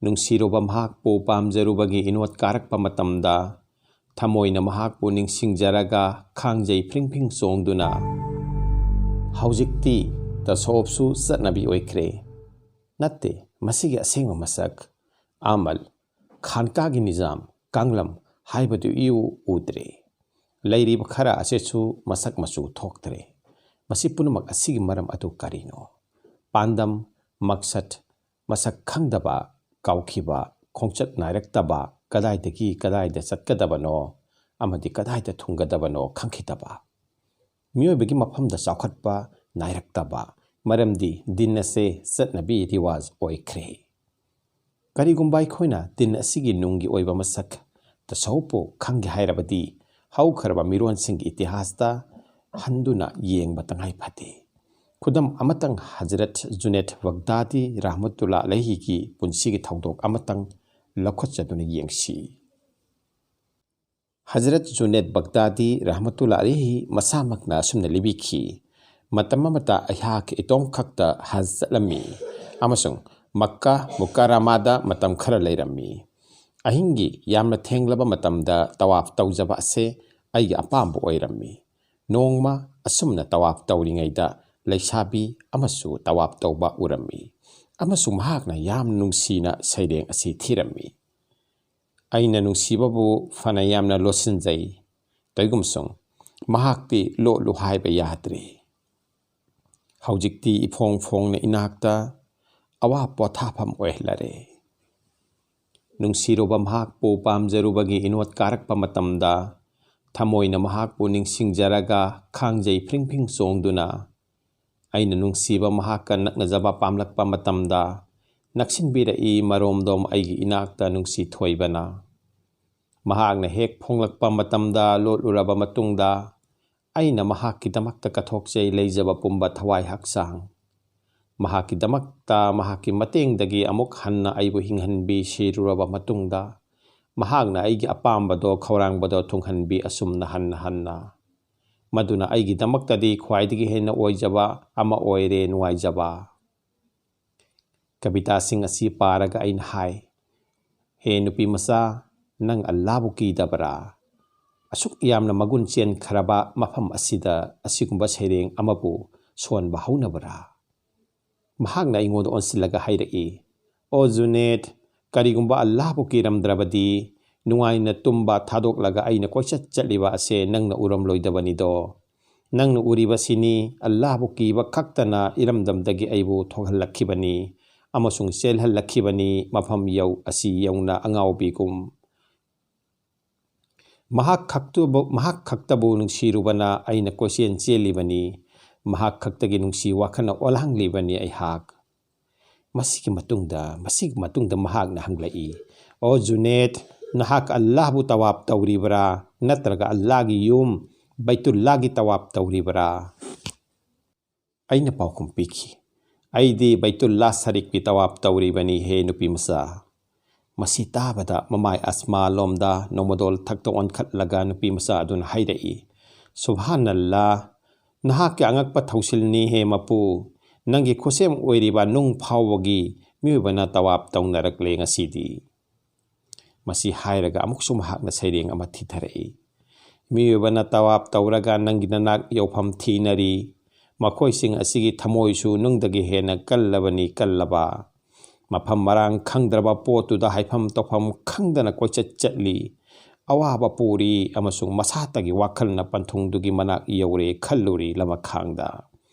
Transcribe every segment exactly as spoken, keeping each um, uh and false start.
ꯅꯨꯡꯁꯤꯔꯨꯕ ꯃꯍꯥꯛꯄꯨ ꯄꯥꯝꯖꯔꯨꯕꯒꯤ ꯏꯅꯣꯠ ꯀꯥꯔꯛꯄ ꯃꯇꯝꯗ, ꯊꯃꯣꯏꯅ ꯃꯍꯥꯛꯄꯨ ꯅꯤꯡꯁꯤꯡꯖꯔꯒ ꯈꯥꯡꯖꯩ ꯐ꯭ꯔꯤꯡ ꯐ꯭ꯔꯤꯡ ꯆꯣꯡꯗꯨꯅ꯫ ꯍꯧꯖꯤꯛꯇꯤ ꯇꯁꯣꯞꯁꯨ ꯆꯠꯅꯕꯤ ꯑꯣꯏꯈ꯭ꯔꯦ꯫ ꯅꯠꯇꯦ, ꯃꯁꯤꯒꯤ ꯑꯁꯦꯡꯕ ꯃꯁꯛ ꯑꯃꯜ, ꯈꯥꯟꯀꯥꯒꯤ ꯅꯤꯖꯥꯝ, ꯀꯥꯡꯂꯝ ꯍꯥꯏꯕꯗꯨ ꯏꯎ ꯎꯗ꯭ꯔꯦ꯫ ꯂꯩꯔꯤꯕ ꯈꯔ ꯑꯁꯤꯁꯨ ꯃꯁꯛ ꯃꯆꯨ ꯊꯣꯛꯇ꯭ꯔꯦ꯫ ꯃꯁꯤ ꯄꯨꯝꯅꯃꯛ ꯑꯁꯤꯒꯤ ꯃꯔꯝ ꯑꯗꯨ ꯀꯔꯤꯅꯣ? ꯄꯥꯟꯗꯝ, ꯃꯛꯁꯠ, ꯃꯁꯛ ꯈꯪꯗꯕ, ꯀꯥꯎꯈꯤꯕ, ꯈꯣꯡꯆꯠ ꯅꯥꯏꯔꯛꯇꯕ, ꯀꯗꯥꯏꯗꯒꯤ ꯀꯗꯥꯏꯗ ꯆꯠꯀꯗꯕꯅꯣ ꯑꯃꯗꯤ ꯀꯗꯥꯏꯗ ꯊꯨꯡꯒꯗꯕꯅꯣ ꯈꯪꯈꯤꯗꯕ꯫ ꯃꯤꯑꯣꯏꯕꯒꯤ ꯃꯐꯝꯗ ꯆꯥꯎꯈꯠꯄ ꯅꯥꯏꯔꯛꯇꯕ, ꯃꯔꯝꯗꯤ ꯗꯤꯟ ꯑꯁꯦ ꯆꯠꯅꯕꯤ ꯔꯤꯋꯥꯖ ꯑꯣꯏꯈ꯭ꯔꯦ꯫ ꯀꯔꯤꯒꯨꯝꯕ ꯑꯩꯈꯣꯏꯅ ꯗꯤꯟ ꯑꯁꯤꯒꯤ ꯅꯨꯡꯒꯤ ꯑꯣꯏꯕ ꯃꯁꯛ ꯇꯁꯧꯄꯨ ꯈꯪꯒꯦ ꯍꯥꯏꯔꯕꯗꯤ, ꯍꯧꯈ꯭ꯔꯕ ꯃꯤꯔꯣꯟꯁꯤꯡꯒꯤ ꯏꯇꯤꯍꯥꯁꯇ ꯍꯟꯗꯨꯅ ꯌꯦꯡꯕ ꯇꯉꯥꯏ ꯐꯗꯦ꯫ ꯈꯨꯗꯝ ꯑꯃꯇꯪ ꯍꯖꯔꯠ ꯖꯨꯅꯦꯗ ꯕꯒꯗꯥꯗꯤ ꯔꯍꯃꯇꯨꯜꯂꯥ ꯑꯂꯩꯍꯤꯒꯤ ꯄꯨꯟꯁꯤꯒꯤ ꯊꯧꯗꯣꯛ ꯑꯃꯇꯪ ꯂꯧꯈꯠꯆꯗꯨꯅ ꯌꯦꯡꯁꯤ꯫ ꯍꯖꯔꯠ ꯖꯨꯅꯦꯗ ꯕꯒꯗꯥꯗꯤ ꯔꯍꯃꯇꯨꯜꯂꯥ ꯑꯂꯩꯍꯤ ꯃꯁꯥꯃꯛꯅ ꯑꯁꯨꯝꯅ ꯂꯤꯕꯤꯈꯤ, "ꯃꯇꯝ ꯑꯃꯗ ꯑꯩꯍꯥꯛ ꯏꯇꯣꯝꯈꯛꯇ ꯍꯖ ꯆꯠꯂꯝꯃꯤ ꯑꯃꯁꯨꯡ ꯃꯛꯀꯥ ꯃꯨꯀꯔꯔꯃꯥꯗ ꯃꯇꯝ ꯈꯔ ꯂꯩꯔꯝꯃꯤ꯫ ꯑꯍꯤꯡꯒꯤ ꯌꯥꯝꯅ ꯊꯦꯡꯂꯕ ꯃꯇꯝꯗ ꯇꯋꯥꯐ ꯇꯧꯖꯕ ꯑꯁꯦ ꯑꯩꯒꯤ ꯑꯄꯥꯝꯕ ꯑꯣꯏꯔꯝꯃꯤ꯫ ꯅꯣꯡꯃ ꯑꯁꯨꯝꯅ ꯇꯋꯥꯐ ꯇꯧꯔꯤꯉꯩꯗ ꯂꯩꯁꯥꯕꯤ ꯑꯃꯁꯨ ꯇꯋꯥꯐ ꯇꯧꯕ ꯎꯔꯝꯃꯤ ꯑꯃꯁꯨꯡ ꯃꯍꯥꯛꯅ ꯌꯥꯝ ꯅꯨꯡꯁꯤꯅ ꯁꯩꯔꯦꯡ ꯑꯁꯤ ꯊꯤꯔꯝꯃꯤ꯫ ꯑꯩꯅ ꯅꯨꯡꯁꯤꯕꯕꯨ ꯐꯅ ꯌꯥꯝꯅ ꯂꯣꯠꯁꯤꯟꯖꯩ, ꯀꯩꯒꯨꯝꯁꯨꯡ ꯃꯍꯥꯛꯇꯤ ꯂꯣꯠꯂꯨ ꯍꯥꯏꯕ ꯌꯥꯗ꯭ꯔꯦ꯫ ꯍꯧꯖꯤꯛꯇꯤ ꯏꯐꯣꯡ ꯐꯣꯡꯅ ꯏꯅꯥꯛꯇ ꯑꯋꯥ ꯄꯣꯊꯥꯐꯝ ꯑꯣꯏꯍꯜꯂꯔꯦ"꯫ ꯅꯨꯡꯁꯤꯔꯨꯕ ꯃꯍꯥꯛꯄꯨ ꯄꯥꯝꯖꯔꯨꯕꯒꯤ ꯏꯅꯣꯠ ꯀꯥꯔꯛꯄ ꯃꯇꯝꯗ, ꯊꯃꯣꯏꯅ ꯃꯍꯥꯛꯄꯨ ꯅꯤꯡꯁꯤꯡꯖꯔꯒ ꯈꯥꯡꯖꯩ ꯐ꯭ꯔꯤꯡ ꯐ꯭ꯔꯤꯡ ꯆꯣꯡꯗꯨꯅ꯫ ꯑꯩꯅ ꯅꯨꯡꯁꯤꯕ ꯃꯍꯥꯛꯀ ꯅꯛꯅꯖꯕ ꯄꯥꯝꯂꯛꯄ ꯃꯇꯝꯗ, ꯅꯛꯁꯤꯟꯕꯤꯔꯛꯏ ꯃꯔꯣꯝꯗꯣꯝ ꯑꯩꯒꯤ ꯏꯅꯥꯛꯇ ꯅꯨꯡꯁꯤ ꯊꯣꯏꯕꯅ꯫ ꯃꯍꯥꯛꯅ ꯍꯦꯛ ꯐꯣꯡꯂꯛꯄ ꯃꯇꯝꯗ ꯂꯣꯠꯂꯨꯔꯕ ꯃꯇꯨꯡꯗ, ꯑꯩꯅ ꯃꯍꯥꯛꯀꯤꯗꯃꯛꯇ ꯀꯠꯊꯣꯛꯆꯩ ꯂꯩꯖꯕ ꯄꯨꯝꯕ ꯊꯋꯥꯏ ꯍꯛꯆꯥꯡ꯫ ꯃꯍꯥꯛꯀꯤꯗꯃꯛꯇ ꯃꯍꯥꯛꯀꯤ ꯃꯇꯦꯡꯗꯒꯤ ꯑꯃꯨꯛ ꯍꯟꯅ ꯑꯩꯕꯨ ꯍꯤꯡꯍꯟꯕꯤ ꯁꯤꯔꯨꯔꯕ ꯃꯇꯨꯡꯗ, ꯃꯍꯥꯛꯅ ꯑꯩꯒꯤ ꯑꯄꯥꯝꯕꯗꯣ ꯈꯧꯔꯥꯡꯕꯗꯣ ꯊꯨꯡꯍꯟꯕꯤ ꯑꯁꯨꯝꯅ ꯍꯟꯅ ꯍꯟꯅ꯫ ꯃꯗꯨꯅ ꯑꯩꯒꯤꯗꯃꯛꯇꯗꯤ ꯈ꯭ꯋꯥꯏꯗꯒꯤ ꯍꯦꯟꯅ ꯑꯣꯏꯖꯕ ꯑꯃ ꯑꯣꯏꯔꯦ, ꯅꯨꯡꯉꯥꯏꯖꯕ꯫ ꯀꯕꯤꯇꯥꯁꯤꯡ ꯑꯁꯤ ꯄꯥꯔꯒ ꯑꯩꯅ ꯍꯥꯏ, "ꯍꯦ ꯅꯨꯄꯤ ꯃꯆꯥ, ꯅꯪ ꯑꯜꯂꯥꯕꯨ ꯀꯤꯗꯕ꯭ꯔꯥ? ꯑꯁꯨꯛ ꯌꯥꯝꯅ ꯃꯒꯨꯟ ꯆꯦꯟꯈ꯭ꯔꯕ ꯃꯐꯝ ꯑꯁꯤꯗ ꯑꯁꯤꯒꯨꯝꯕ ꯁꯩꯔꯦꯡ ꯑꯃꯕꯨ ꯁꯣꯟꯕ ꯍꯧꯅꯕ꯭ꯔꯥ?" ꯃꯍꯥꯛꯅ ꯑꯩꯉꯣꯟꯗ ꯑꯣꯟꯁꯤꯜꯂꯒ ꯍꯥꯏꯔꯛꯏ, "ꯑꯣ ꯖꯨꯅꯦꯗ, ꯀꯔꯤꯒꯨꯝꯕ ꯑꯜꯂꯥꯍꯕꯨ ꯀꯤꯔꯝꯗ꯭ꯔꯕꯗꯤ ꯅꯨꯡꯉꯥꯏꯅ ꯇꯨꯝꯕ ꯊꯥꯗꯣꯛꯂꯒ ꯑꯩꯅ ꯀꯣꯏꯆꯠ ꯆꯠꯂꯤꯕ ꯑꯁꯦ ꯅꯪꯅ ꯎꯔꯝꯂꯣꯏꯗꯕꯅꯤꯗꯣ꯫ ꯅꯪꯅ ꯎꯔꯤꯕꯁꯤꯅꯤ ꯑꯜꯂꯥꯍꯕꯨ ꯀꯤꯕ ꯈꯛꯇꯅ ꯏꯔꯝꯗꯝꯗꯒꯤ ꯑꯩꯕꯨ ꯊꯣꯛꯍꯜꯂꯛꯈꯤꯕꯅꯤ ꯑꯃꯁꯨꯡ ꯆꯦꯜꯍꯜꯂꯛꯈꯤꯕꯅꯤ ꯃꯐꯝ ꯌꯧ ꯑꯁꯤ ꯌꯧꯅ ꯑꯉꯥꯎꯕꯤꯒꯨꯝ꯫ ꯃꯍꯥꯛ ꯈꯛꯇꯕꯨ, ꯃꯍꯥꯛ ꯈꯛꯇꯕꯨ ꯅꯨꯡꯁꯤꯔꯨꯕꯅ ꯑꯩꯅ ꯀꯣꯏꯆꯦꯟ ꯆꯦꯜꯂꯤꯕꯅꯤ꯫ ꯃꯍꯥꯛ ꯈꯛꯇꯒꯤ ꯅꯨꯡꯁꯤ ꯋꯥꯈꯜꯅ ꯑꯣꯜꯍꯪꯂꯤꯕꯅꯤ ꯑꯩꯍꯥꯛ꯫" ꯃꯁꯤꯒꯤ ꯃꯇꯨꯡꯗ, ꯃꯁꯤꯒꯤ ꯃꯇꯨꯡꯗ ꯃꯍꯥꯛꯅ ꯍꯪꯂꯛꯏ, "ꯑꯣ ꯖꯨꯅꯦꯗ, ꯅꯍꯥꯛ ꯑꯜꯂꯥꯍꯕꯨ ꯇꯋꯥꯞ ꯇꯧꯔꯤꯕ꯭ꯔꯥ, ꯅꯠꯇ꯭ꯔꯒ ꯑꯜꯂꯥꯍꯒꯤ ꯌꯨꯝ ꯕꯩꯇꯨꯜꯂꯥꯍꯒꯤ ꯇꯋꯥꯞ ꯇꯧꯔꯤꯕ꯭ꯔꯥ?" ꯑꯩꯅ ꯄꯥꯎꯈꯨꯝ ꯄꯤꯈꯤ, "ꯑꯩꯗꯤ ꯕꯩꯇꯨꯜꯂꯥ ꯁꯔꯤꯐꯀꯤ ꯇꯋꯥꯞ ꯇꯧꯔꯤꯕꯅꯤ ꯍꯦ ꯅꯨꯄꯤ ꯃꯆꯥ꯫" ꯃꯁꯤ ꯇꯥꯕꯗ ꯃꯃꯥꯏ ꯑꯁꯃꯥ ꯂꯣꯝꯗ ꯅꯣꯡꯃꯗꯣꯜ ꯊꯛꯇ ꯑꯣꯟꯈꯠꯂꯒ ꯅꯨꯄꯤ ꯃꯆꯥ ꯑꯗꯨꯅ ꯍꯥꯏꯔꯛꯏ, "ꯁꯨꯕꯍꯥꯅꯜꯂꯥ, ꯅꯍꯥꯛꯀꯤ ꯑꯉꯛꯄ ꯊꯧꯁꯤꯜꯅꯤ ꯍꯦ ꯃꯄꯨ꯫ ꯅꯪꯒꯤ ꯈꯨꯠꯁꯦꯝ ꯑꯣꯏꯔꯤꯕ ꯅꯨꯡ ꯐꯥꯎꯕꯒꯤ ꯃꯤꯑꯣꯏꯕꯅ ꯇꯋꯥꯞ ꯇꯧꯅꯔꯛꯂꯦ ꯉꯁꯤꯗꯤ꯫" ꯃꯁꯤ ꯍꯥꯏꯔꯒ ꯑꯃꯨꯛꯁꯨ ꯃꯍꯥꯛꯅ ꯁꯩꯔꯦꯡ ꯑꯃ ꯊꯤꯊꯔꯛꯏ, "ꯃꯤꯑꯣꯏꯕꯅ ꯇꯋꯥꯞ ꯇꯧꯔꯒ ꯅꯪꯒꯤ ꯅꯅꯥꯛ ꯌꯧꯐꯝ ꯊꯤꯅꯔꯤ꯫ ꯃꯈꯣꯏꯁꯤꯡ ꯑꯁꯤꯒꯤ ꯊꯃꯣꯏꯁꯨ ꯅꯨꯡꯗꯒꯤ ꯍꯦꯟꯅ ꯀꯜꯂꯕꯅꯤ ꯀꯜꯂꯕ꯫ ꯃꯐꯝ ꯃꯔꯥꯡ ꯈꯪꯗ꯭ꯔꯕ ꯄꯣꯠꯇꯨꯗ ꯍꯥꯏꯐꯝ ꯇꯧꯐꯝ ꯈꯪꯗꯅ ꯀꯣꯏꯆꯠ ꯆꯠꯂꯤ꯫ ꯑꯋꯥꯕ ꯄꯨꯔꯤ ꯑꯃꯁꯨꯡ ꯃꯁꯥꯇꯒꯤ ꯋꯥꯈꯜꯅ ꯄꯟꯊꯨꯡꯗꯨꯒꯤ ꯃꯅꯥꯛ ꯌꯧꯔꯦ ꯈꯜꯂꯨꯔꯤ ꯂꯃꯈꯥꯡꯗ꯫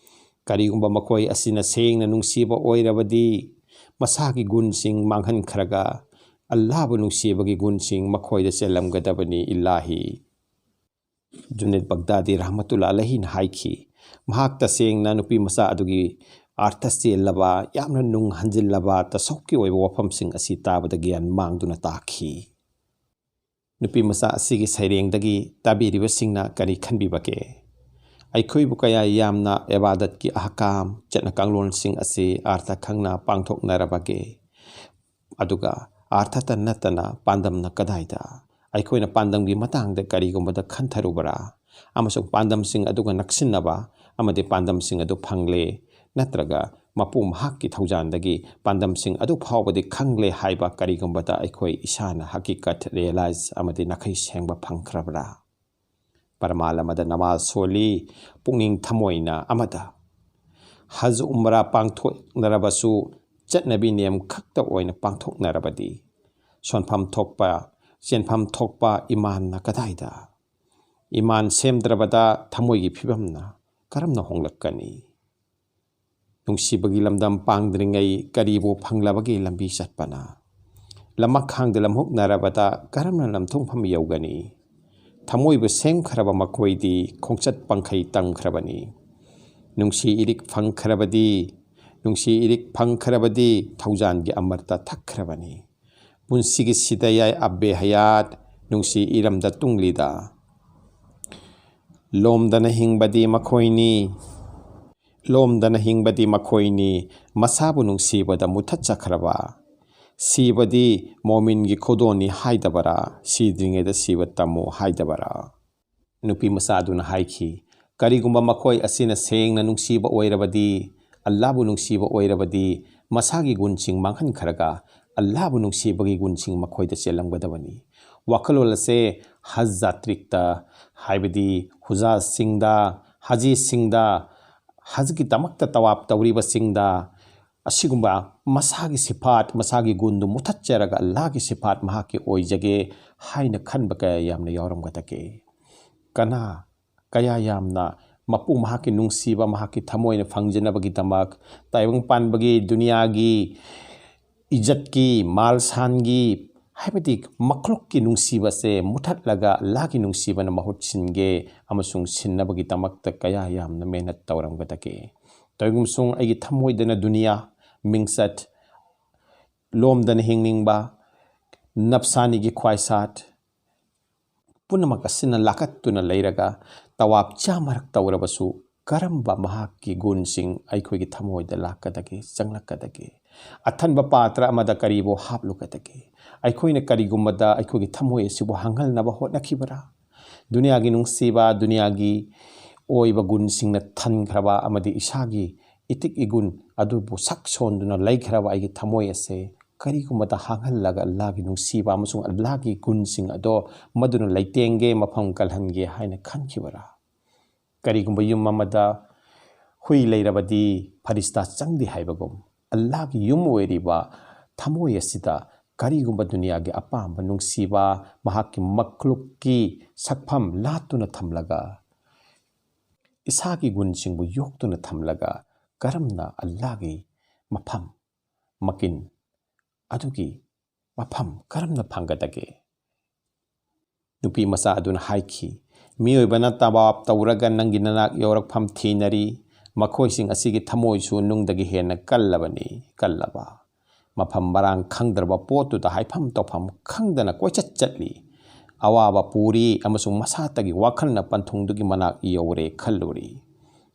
ꯀꯔꯤꯒꯨꯝꯕ ꯃꯈꯣꯏ ꯑꯁꯤꯅ ꯁꯦꯡꯅ ꯅꯨꯡꯁꯤꯕ ꯑꯣꯏꯔꯕꯗꯤ, ꯃꯁꯥꯒꯤ ꯒꯨꯟꯁꯤꯡ ꯃꯥꯡꯍꯟꯈ꯭ꯔꯒ ꯑꯜꯂꯥꯍꯕꯨ ꯅꯨꯡꯁꯤꯕꯒꯤ ꯒꯨꯟꯁꯤꯡ ꯃꯈꯣꯏꯗ ꯆꯦꯜꯂꯝꯒꯗꯕꯅꯤ ꯏꯂꯥꯍꯤ꯫" ꯖꯨꯅꯦꯗ ꯕꯒꯗꯥꯗꯤ ꯔꯍꯃꯇꯨꯜꯂꯥ ꯑꯂꯩꯍꯤꯅ ꯍꯥꯏꯈꯤ, ꯃꯍꯥꯛ ꯇꯁꯦꯡꯅ ꯅꯨꯄꯤ ꯃꯆꯥ ꯑꯗꯨꯒꯤ ꯑꯥꯔꯊ ꯆꯦꯜꯂꯕ, ꯌꯥꯝꯅ ꯅꯨꯡ ꯍꯟꯖꯤꯜꯂꯕ ꯇꯁꯧꯛꯀꯤ ꯑꯣꯏꯕ ꯋꯥꯐꯝꯁꯤꯡ ꯑꯁꯤ ꯇꯥꯕꯗ ꯒ꯭ꯌꯥꯟ ꯃꯥꯡꯗꯨꯅ ꯇꯥꯈꯤ꯫ ꯅꯨꯄꯤ ꯃꯆꯥ ꯑꯁꯤꯒꯤ ꯁꯩꯔꯦꯡꯗꯒꯤ ꯇꯥꯕꯤꯔꯤꯕꯁꯤꯡꯅ ꯀꯔꯤ ꯈꯟꯕꯤꯕꯒꯦ? ꯑꯩꯈꯣꯏꯕꯨ ꯀꯌꯥ ꯌꯥꯝꯅ ꯏꯕꯥꯗꯠꯀꯤ ꯑꯍꯀꯥꯝ, ꯆꯠꯅ ꯀꯥꯡꯂꯣꯟꯁꯤꯡ ꯑꯁꯤ ꯑꯥꯔꯊ ꯈꯪꯅ ꯄꯥꯡꯊꯣꯛꯅꯔꯕꯒꯦ? ꯑꯗꯨꯒ ꯑꯥꯔꯊꯇ ꯅꯠꯇꯅ ꯄꯥꯟꯗꯝꯅ ꯀꯗꯥꯏꯗ? ꯑꯩꯈꯣꯏꯅ ꯄꯥꯟꯗꯝꯒꯤ ꯃꯇꯥꯡꯗ ꯀꯔꯤꯒꯨꯝꯕꯗ ꯈꯟꯊꯔꯨꯕ꯭ꯔꯥ? ꯑꯃꯁꯨꯡ ꯄꯥꯟꯗꯝꯁꯤꯡ ꯑꯗꯨꯒ ꯅꯛꯁꯤꯟꯅꯕ ꯑꯃꯗꯤ ꯄꯥꯟꯗꯝꯁꯤꯡ ꯑꯗꯨ ꯐꯪꯂꯦ ꯅꯠꯇ꯭ꯔꯒ ꯃꯄꯨ ꯃꯍꯥꯛꯀꯤ ꯊꯧꯖꯥꯟꯗꯒꯤ ꯄꯥꯟꯗꯝꯁꯤꯡ ꯑꯗꯨ ꯐꯥꯎꯕꯗꯤ ꯈꯪꯂꯦ ꯍꯥꯏꯕ ꯀꯔꯤꯒꯨꯝꯕꯗ ꯑꯩꯈꯣꯏ ꯏꯁꯥꯅ ꯍꯀꯤꯀꯠ ꯔꯤꯌꯦꯂꯥꯏꯖ ꯑꯃꯗꯤ ꯅꯥꯈꯩ ꯁꯦꯡꯕ ꯐꯪꯈ꯭ꯔꯕ꯭ꯔꯥ? ꯄꯔꯃꯥꯜ ꯑꯃꯗ ꯅꯃꯥꯖ ꯁꯣꯜꯂꯤ, ꯄꯨꯛꯅꯤꯡ ꯊꯃꯣꯏꯅ ꯑꯃꯗ꯫ ꯍꯖ ꯎꯝꯔꯥ ꯄꯥꯡꯊꯣꯛꯅꯔꯕꯁꯨ ꯆꯠꯅꯕꯤ ꯅꯤꯌꯝ ꯈꯛꯇ ꯑꯣꯏꯅ ꯄꯥꯡꯊꯣꯛꯅꯔꯕꯗꯤ, ꯁꯣꯟꯐꯝ ꯊꯣꯛꯄ, ꯆꯦꯟꯐꯝ ꯊꯣꯛꯄ ꯏꯃꯥꯟꯅ ꯀꯗꯥꯏꯗ? ꯏꯃꯥꯟ ꯁꯦꯝꯗ꯭ꯔꯕꯗ ꯊꯃꯣꯏꯒꯤ ꯐꯤꯕꯝꯅ ꯀꯔꯝꯅ ꯍꯣꯡꯂꯛꯀꯅꯤ? ꯅꯨꯡꯁꯤꯕꯒꯤ ꯂꯝꯗꯝ ꯄꯥꯡꯗ꯭ꯔꯤꯉꯩ ꯀꯔꯤꯕꯨ ꯐꯪꯂꯕꯒꯦ ꯂꯝꯕꯤ ꯆꯠꯄꯅ? ꯂꯃꯛꯈꯥꯡꯗ ꯂꯝꯍꯨꯛꯅꯔꯕꯗ ꯀꯔꯝꯅ ꯂꯝꯊꯨꯡꯐꯝ ꯌꯧꯒꯅꯤ? ꯊꯃꯣꯏꯕꯨ ꯁꯦꯝꯈ꯭ꯔꯕ ꯃꯈꯣꯏꯗꯤ ꯈꯣꯡꯆꯠ ꯄꯪꯈꯩ ꯇꯝꯈ꯭ꯔꯕꯅꯤ꯫ ꯅꯨꯡꯁꯤ ꯏꯔꯤꯛ ꯐꯪꯈ꯭ꯔꯕꯗꯤ, ꯅꯨꯡꯁꯤ ꯏꯔꯤꯛ ꯐꯪꯈ꯭ꯔꯕꯗꯤ ꯊꯧꯖꯥꯟꯒꯤ ꯑꯃꯔꯇ ꯊꯛꯈ꯭ꯔꯕꯅꯤ꯫ ꯄꯨꯟꯁꯤꯒꯤ ꯁꯤꯗ ꯌꯥꯏ ꯑꯕꯦ ꯍꯌꯥꯠ, ꯅꯨꯡꯁꯤ ꯏꯔꯝꯗ ꯇꯨꯡꯂꯤꯗ꯫ ꯂꯣꯝꯗꯅ ꯍꯤꯡꯕꯗꯤ ꯃꯈꯣꯏꯅꯤ, ꯂꯣꯝꯗꯅ ꯍꯤꯡꯕꯗꯤ ꯃꯈꯣꯏꯅꯤ, ꯃꯁꯥꯕꯨ ꯅꯨꯡꯁꯤꯕꯗ ꯃꯨꯊꯠꯆꯈ꯭ꯔꯕ꯫ ꯁꯤꯕꯗꯤ ꯃꯣꯃꯤꯟꯒꯤ ꯈꯨꯗꯣꯜꯅꯤ ꯍꯥꯏꯗꯕꯔꯥ, ꯁꯤꯗ꯭ꯔꯤꯉꯩꯗ ꯁꯤꯕ ꯇꯝꯃꯨ ꯍꯥꯏꯗꯕꯔꯥ? ꯅꯨꯄꯤ ꯃꯆꯥꯗꯨꯅ ꯍꯥꯏꯈꯤ, "ꯀꯔꯤꯒꯨꯝꯕ ꯃꯈꯣꯏ ꯑꯁꯤꯅ ꯁꯦꯡꯅ ꯅꯨꯡꯁꯤꯕ ꯑꯣꯏꯔꯕꯗꯤ, ꯑꯜꯂꯥꯕꯨ ꯅꯨꯡꯁꯤꯕ ꯑꯣꯏꯔꯕꯗꯤ, ꯃꯁꯥꯒꯤ ꯒꯨꯟꯁꯤꯡ ꯃꯥꯡꯍꯟꯈ꯭ꯔꯒ ꯑꯜꯂꯥꯕꯨ ꯅꯨꯡꯁꯤꯕꯒꯤ ꯒꯨꯟꯁꯤꯡ ꯃꯈꯣꯏꯗ ꯆꯦꯜꯂꯝꯒꯗꯕꯅꯤ"꯫ ꯋꯥꯈꯜꯂꯣꯟ ꯑꯁꯦ ꯍꯖ ꯖꯥꯇ꯭ꯔꯤꯛꯇ, ꯍꯥꯏꯕꯗꯤ ꯍꯨꯖꯥꯖꯁꯤꯡꯗ, ꯍꯥꯖꯤꯁꯤꯡꯗ, ꯍꯖꯒꯤꯗꯃꯛꯇ ꯇꯋꯥꯞ ꯇꯧꯔꯤꯕꯁꯤꯡꯗ, ꯑꯁꯤꯒꯨꯝꯕ ꯃꯁꯥꯒꯤ ꯁꯤꯐꯥꯠ, ꯃꯁꯥꯒꯤ ꯒꯨꯟꯗꯨ ꯃꯨꯊꯠꯆꯔꯒ ꯑꯜꯂꯥꯍꯒꯤ ꯁꯤꯐꯥꯠ ꯃꯍꯥꯛꯀꯤ ꯑꯣꯏꯖꯒꯦ ꯍꯥꯏꯅ ꯈꯟꯕ ꯀꯌꯥ ꯌꯥꯝꯅ ꯌꯥꯎꯔꯝꯒꯗꯒꯦ? ꯀꯅꯥ, ꯀꯌꯥ ꯌꯥꯝꯅ ꯃꯄꯨ ꯃꯍꯥꯛꯀꯤ ꯅꯨꯡꯁꯤꯕ, ꯃꯍꯥꯛꯀꯤ ꯊꯃꯣꯏꯅ ꯐꯪꯖꯅꯕꯒꯤꯗꯃꯛ, ꯇꯥꯏꯕꯪ ꯄꯥꯟꯕꯒꯤ, ꯗꯨꯅꯤꯌꯥꯒꯤ ꯏꯖꯠꯀꯤ, ꯃꯥꯜ ꯁꯥꯟꯒꯤ, ꯍꯥꯏꯕꯗꯤ ꯃꯈ꯭ꯂꯨꯛꯀꯤ ꯅꯨꯡꯁꯤꯕꯁꯦ ꯃꯨꯊꯠꯂꯒ ꯑꯜꯂꯥꯍꯒꯤ ꯅꯨꯡꯁꯤꯕꯅ ꯃꯍꯨꯠ ꯁꯤꯟꯒꯦ ꯑꯃꯁꯨꯡ ꯁꯤꯟꯅꯕꯒꯤꯗꯃꯛꯇ ꯀꯌꯥ ꯌꯥꯝꯅ ꯃꯦꯍꯅꯠ ꯇꯧꯔꯝꯒꯗꯒꯦ? ꯇꯧꯏꯒꯨꯝꯁꯨꯡ ꯑꯩꯒꯤ ꯊꯃꯣꯏꯗꯅ ꯗꯨꯅꯤꯌꯥ, ꯃꯤꯡꯆꯠ, ꯂꯣꯝꯗꯅ ꯍꯤꯡꯅꯤꯡꯕ, ꯅꯞꯁꯥꯅꯤꯒꯤ ꯈ꯭ꯋꯥꯏꯁꯥꯠ ꯄꯨꯝꯅꯃꯛ ꯑꯁꯤꯅ ꯂꯥꯀꯠꯇꯨꯅ ꯂꯩꯔꯒ ꯇꯋꯥꯞ ꯆꯥꯃꯔꯛ ꯇꯧꯔꯕꯁꯨ ꯀꯔꯝꯕ ꯃꯍꯥꯛꯀꯤ ꯒꯨꯟꯁꯤꯡ ꯑꯩꯈꯣꯏꯒꯤ ꯊꯃꯣꯏꯗ ꯂꯥꯛꯀꯗꯒꯦ, ꯆꯪꯂꯛꯀꯗꯒꯦ? ꯑꯊꯟꯕ ꯄꯥꯇ꯭ꯔ ꯑꯃꯗ ꯀꯔꯤꯕꯨ ꯍꯥꯞꯂꯨꯒꯗꯒꯦ? ꯑꯩꯈꯣꯏꯅ ꯀꯔꯤꯒꯨꯝꯕꯗ ꯑꯩꯈꯣꯏꯒꯤ ꯊꯃꯣꯏ ꯑꯁꯤꯕꯨ ꯍꯥꯡꯍꯟꯅꯕ ꯍꯣꯠꯅꯈꯤꯕꯔꯥ? ꯗꯨꯅꯤꯌꯥꯒꯤ ꯅꯨꯡꯁꯤꯕ, ꯗꯨꯅꯤꯌꯥꯒꯤ ꯑꯣꯏꯕ ꯒꯨꯟꯁꯤꯡꯅ ꯊꯟꯈ꯭ꯔꯕ ꯑꯃꯗꯤ ꯏꯁꯥꯒꯤ ꯏꯇꯤꯛ ꯏꯒꯨꯟ ꯑꯗꯨꯕꯨ ꯁꯛ ꯁꯣꯟꯗꯨꯅ ꯂꯩꯈ꯭ꯔꯕ ꯑꯩꯒꯤ ꯊꯃꯣꯏ ꯑꯁꯦ ꯀꯔꯤꯒꯨꯝꯕꯗ ꯍꯥꯡꯍꯜꯂꯒ ꯑꯜꯂꯥꯒꯤ ꯅꯨꯡꯁꯤꯕ ꯑꯃꯁꯨꯡ ꯑꯜꯂꯥꯒꯤ ꯒꯨꯟꯁꯤꯡ ꯑꯗꯣ ꯃꯗꯨꯅ ꯂꯩꯇꯦꯡꯒꯦ, ꯃꯐꯝ ꯀꯜꯍꯟꯒꯦ ꯍꯥꯏꯅ ꯈꯟꯈꯤꯕꯔꯥ? ꯀꯔꯤꯒꯨꯝꯕ ꯌꯨꯝ ꯑꯃꯗ ꯍꯨꯏ ꯂꯩꯔꯕꯗꯤ ꯐꯔꯤꯁꯇꯥ ꯆꯪꯗꯦ ꯍꯥꯏꯕꯒꯨꯝ, ꯑꯜꯂꯥꯒꯤ ꯌꯨꯝ ꯑꯣꯏꯔꯤꯕ ꯊꯃꯣꯏ ꯑꯁꯤꯗ ꯀꯔꯤꯒꯨꯝꯕ ꯗꯨꯅꯤꯌꯥꯒꯤ ꯑꯄꯥꯝꯕ ꯅꯨꯡꯁꯤꯕ, ꯃꯍꯥꯛꯀꯤ ꯃꯈ꯭ꯂꯨꯛꯀꯤ ꯁꯛꯐꯝ ꯂꯥꯠꯇꯨꯅ ꯊꯝꯂꯒ, ꯏꯁꯥꯒꯤ ꯒꯨꯟꯁꯤꯡꯕꯨ ꯌꯣꯛꯇꯨꯅ ꯊꯝꯂꯒ, ꯀꯔꯝꯅ ꯑꯜꯂꯥꯒꯤ ꯃꯐꯝ, ꯃꯀꯤꯟ ꯑꯗꯨꯒꯤ ꯃꯐꯝ ꯀꯔꯝꯅ ꯐꯪꯒꯗꯒꯦ? ꯅꯨꯄꯤ ꯃꯆꯥ ꯑꯗꯨꯅ ꯍꯥꯏꯈꯤ, "ꯃꯤꯑꯣꯏꯕꯅ ꯇꯋꯥꯞ ꯇꯧꯔꯒ ꯅꯪꯒꯤ ꯅꯅꯥꯛ ꯌꯧꯔꯛꯐꯝ ꯊꯤꯅꯔꯤ꯫ ꯃꯈꯣꯏꯁꯤꯡ ꯑꯁꯤꯒꯤ ꯊꯃꯣꯏꯁꯨ ꯅꯨꯡꯗꯒꯤ ꯍꯦꯟꯅ ꯀꯜꯂꯕꯅꯤ, ꯀꯜꯂꯕ꯫ ꯃꯐꯝ ꯃꯔꯥꯡ ꯈꯪꯗ꯭ꯔꯕ ꯄꯣꯠꯇꯨꯗ ꯍꯥꯏꯐꯝ ꯇꯧꯐꯝ ꯈꯪꯗꯅ ꯀꯣꯏꯆꯠ ꯆꯠꯂꯤ꯫ ꯑꯋꯥꯕ ꯄꯨꯔꯤ ꯑꯃꯁꯨꯡ ꯃꯁꯥꯇꯒꯤ ꯋꯥꯈꯜꯅ ꯄꯟꯊꯨꯡꯗꯨꯒꯤ ꯃꯅꯥꯛ ꯌꯧꯔꯦ ꯈꯜꯂꯨꯔꯤ꯫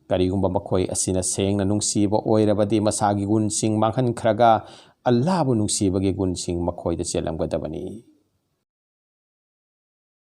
ꯀꯔꯤꯒꯨꯝꯕ ꯃꯈꯣꯏ ꯑꯁꯤꯅ ꯁꯦꯡꯅ ꯅꯨꯡꯁꯤꯕ ꯑꯣꯏꯔꯕꯗꯤ ꯃꯁꯥꯒꯤ ꯒꯨꯟꯁꯤꯡ ꯃꯥꯡꯍꯟꯈ꯭ꯔꯒ ꯑꯜꯂꯥꯕꯨ ꯅꯨꯡꯁꯤꯕꯒꯤ ꯒꯨꯟꯁꯤꯡ ꯃꯈꯣꯏꯗ ꯆꯦꯜꯂꯝꯒꯗꯕꯅꯤ꯫